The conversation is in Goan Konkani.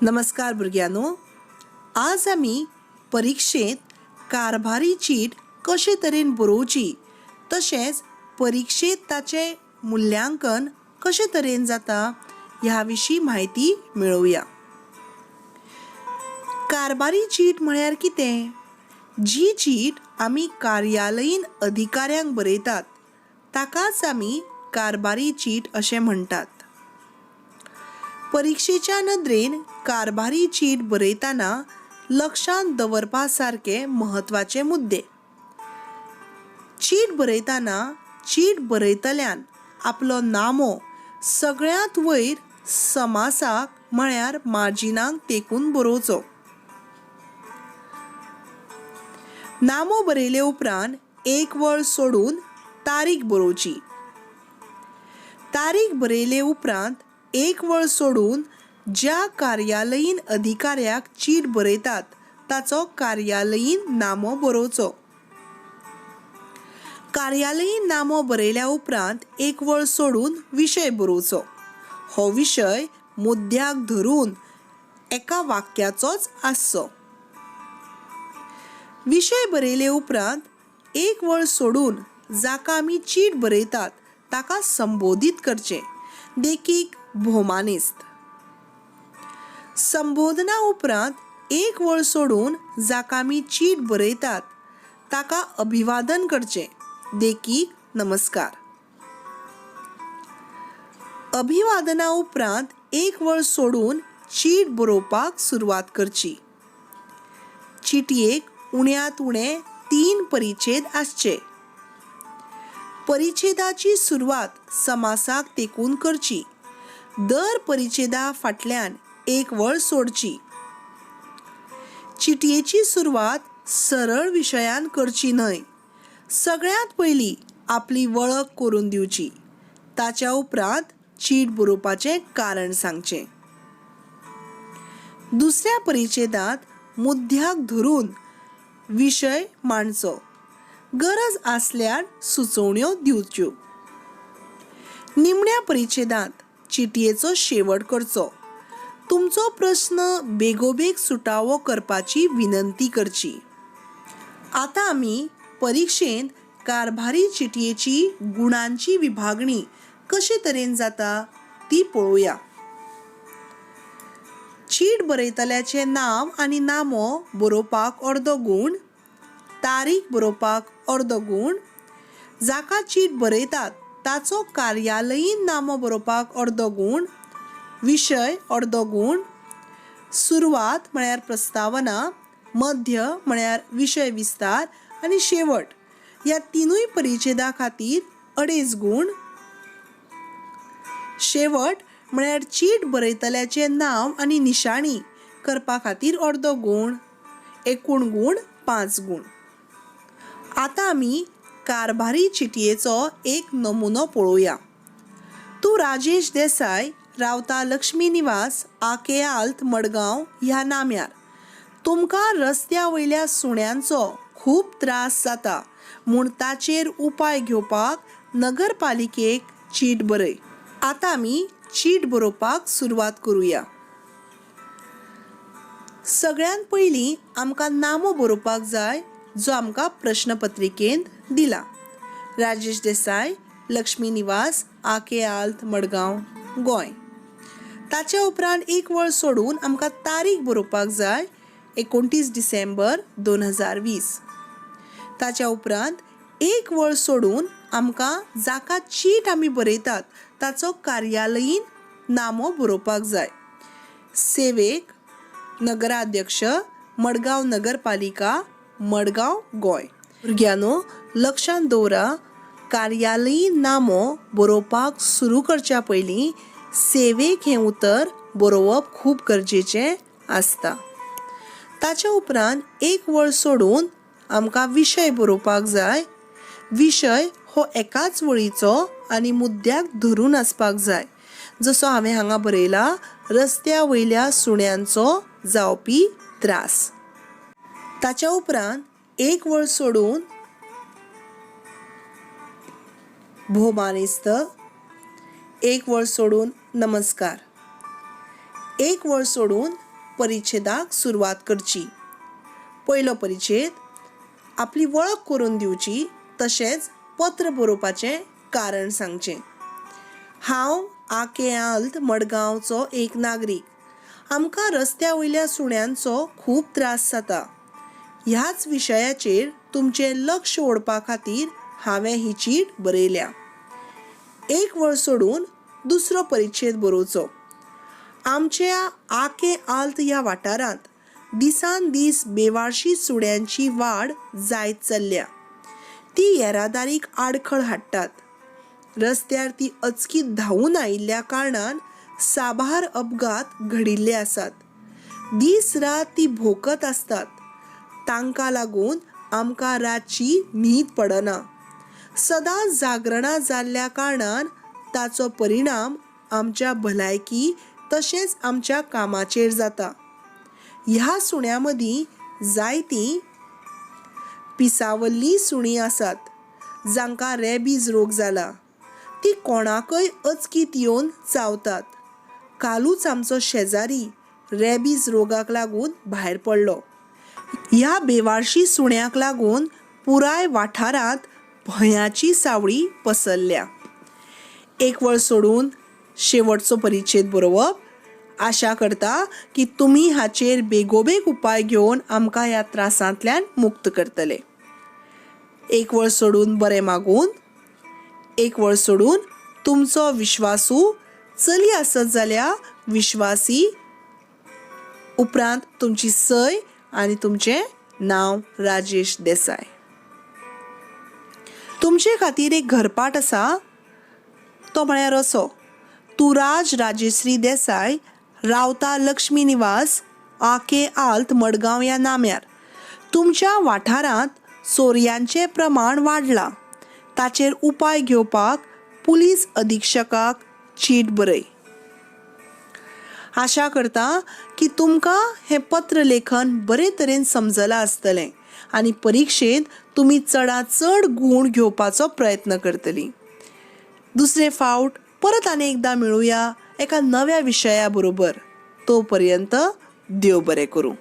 नमस्कार भुरग्यांनो, आज आमी परिक्षेंत कारभारी चीट कशे तरेन बरोवची तशेंच परिक्षेंत ताचें मुल्यांकन कशे तरेन जाता ह्या विशीं म्हायती मेळोवया. कारभारी चीट म्हळ्यार कितें? जी चीट आमी कार्यालयीन अधिकाऱ्यांक बरयतात ताकाच आमी कारभारी चीट अशें म्हणटात. परिक्षेच्या नदरेन कारभारी चीट बरयतना लक्षांत दवरपा सारके म्हत्वाचे मुद्दे. चीट बरयतना चीट बरयतल्यान आपलो नामो सगळ्यांत वयर समासाक म्हळ्यार मार्जिनाक तेंकून बरोवचो. नामो बरयले उपरांत एक वळ सोडून तारीख बरोवची. तारीख बरयले उपरांत एक वळ सोडून ज्या कार्यालयीन अधिकाऱ्याक चीट बरयतात ताचो कार्यालयीन नामो बरोवचो. कार्यालयीन नामो बरयल्या उपरांत एक वळ सोडून विशय बरोवचो. हो विशय मुद्द्याक धरून एका वाक्याचोच आसचो. विशय बरयले उपरांत एक वळ सोडून जाका आमी चीट बरयतात ताका संबोधीत करचें, देखीक भोवमानेस्त. संबोधना उपरांत एक वळ सोडून जाका आमी चीट बरयतात ताका अभिवादन करचें, देखीक नमस्कार. अभिवादना उपरांत एक वळ सोडून चीट बरोवपाक सुरवात करची. चिटयेक उण्यांत उणे 3 परिच्छेद आसचे. परिच्छेदाची सुरवात समासाक तेंकून करची. दर परिच्छेदा फाटल्यान एक वळ सोडची. चिटयेची सुरवात सरळ विशयान करची न्हय. सगळ्यांत पयलीं आपली वळख करून दिवची. ताच्या उपरांत चीट बरोवपाचें कारण सांगचें. दुसऱ्या परिच्छेदांत मुद्द्याक धरून विशय मांडचो. गरज आसल्यार सुचोवण्यो दिवच्यो. निमण्या परिच्छेदांत चिटयेचो शेवट करचो. तुमचो प्रस्न बेगोबेग सुटावो करपाची विनंती करची. आतां आमी परिक्षेंत कारभारी चिटयेची गुणांची विभागणी कशे तरेन जाता ती पळोवया. चीट बरयतल्याचें नांव आनी नामो बरोवपाक अर्दो गूण, तारीख बरोवपाक अर्दो गूण, जाका चीट बरयतात ताचो कार्यालयीन नामो बरोवपाक अर्दो गूण, विशय अर्दो गूण, सुरवात म्हळ्यार प्रस्तावना, मध्य म्हळ्यार विशय विस्तार आनी शेवट ह्या तिनूय परिच्छेदा खातीर 2.5 गूण, शेवट म्हळ्यार चीट बरयतल्याचें नांव आनी निशाणी करपा खातीर अर्दो गूण, एकूण गूण 5 गूण. आतां आमी कारभारी चिटयेचो एक नमुनो पळोवया. तूं राजेश देसाय, रावता लक्ष्मी निवास, आके आल्त, मडगांव ह्या नाम्यार. तुमकां रस्त्या वयल्या सुण्यांचो खूब त्रास जाता म्हूण ताचेर उपाय घेवपाक नगरपालिकेक चीट बरय. आतां आमी चीट बरोवपाक सुरवात करुया. सगळ्यांत पयलीं आमकां नामो बरोवपाक जाय जो आमकां प्रश्नपत्रिकेंत दिला. राजेश देसाय, लक्ष्मी निवास, आके आल्त, मडगांव, गोंय. ताच्या उपरांत एक वळ सोडून आमकां तारीख बरोवपाक जाय, 29 डिसेंबर 2020. ताच्या उपरांत एक वळ सोडून आमकां जाका चीट आमी बरयतात ताचो कार्यालयीन नामो बरोवपाक जाय. सेवेक, नगराध्यक्ष, मडगांव नगरपालिका, मडगांव, गोंय. भुरग्यांनो, लक्षांत दवरा, कार्यालयीन नामो बरोवपाक सुरू करच्या पयलीं सेवेक हें उतर बरोवप खूब गरजेचें आसता. ताच्या उपरांत एक वळ सोडून आमकां विशय बरोवपाक जाय. विशय हो एकाच वळीचो आनी मुद्द्याक धरून आसपाक जाय. जसो हांवें हांगा बरयला, रस्त्या वयल्या सुण्यांचो जावपी त्रास. ताच्या उपरांत एक वळ सोडून भोवमानेस्त, एक वळ सोडून नमस्कार, एक वळ सोडून परिच्छेदाक सुरवात करची. पयलो परिच्छेद आपली वळख करून दिवची तशेंच पत्र बरोवपाचें कारण सांगचें. हांव आके आल्त मडगांवचो एक नागरीक. आमकां रस्त्या वयल्या सुण्यांचो खूब त्रास जाता. ह्याच विशयाचेर तुमचें लक्ष ओडपा खातीर हांवें ही चीट बरयल्या. एक वळ सोडून दुसरो परिच्छेद बरोवचो. आमच्या आके आल्त ह्या वाठारांत दिसान दीस बेवारशी सुण्यांची वाड जायत चल्ल्या. ती येरादारीक आडखळ हाडटात. रस्त्यार ती अचकीत धांवून आयिल्ल्या कारणान साबार अपघात घडिल्ले आसात. दीस रात ती भोंकत आसतात. तांकां लागून आमकां रातची न्हीद पडना. सदांच जागरणां जाल्ल्या कारणान ताचो परिणाम आमच्या भलायकी तशेंच आमच्या कामाचेर जाता. ह्या सुण्यां मदीं जायतीं पिसावल्लीं सुणीं आसात जांकां रॅबीज रोग जाला. तीं कोणाकय अचकीत येवन चावतात. कालूच आमचो शेजारी रॅबीज रोगाक लागून भायर पडलो. ह्या बेवारशी सुण्यांक लागून पुराय वाठारांत भंयाची सावळी पसरल्या. एक वळ सोडून शेवटचो परिच्छेद बरोवप. आशा करता की तुमी हाचेर बेगोबेग उपाय घेवन आमकां ह्या त्रासांतल्यान मुक्त करतले. एक वळ सोडून बरें मागून. एक वळ सोडून तुमचो विश्वासू चली आसत जाल्यार विश्वासी. उपरांत तुमची सय आनी तुमचें नांव राजेश देसाय. तुमचे खातीर एक घरपाठ आसा तो म्हळ्यार असो. तूं राज राजेश्री देसाय रावता लक्ष्मी निवास आके आल्त मडगांव ह्या नाम्यार. तुमच्या वाठारांत चोरयांचें प्रमाण वाडलां. ताचेर उपाय घेवपाक पुलीस अधिक्षकाक चीट बरय. आशा करता की तुमकां हें पत्र लेखन बरे तरेन समजलां आसतलें आनी परिक्षेंत तुमी चडांत चड गूण घेवपाचो प्रयत्न करतलीं. दुसरे फावट परत आनी एकदां मेळुया एका नव्या विशया बरोबर. तो पर्यंत देव बरें करूं.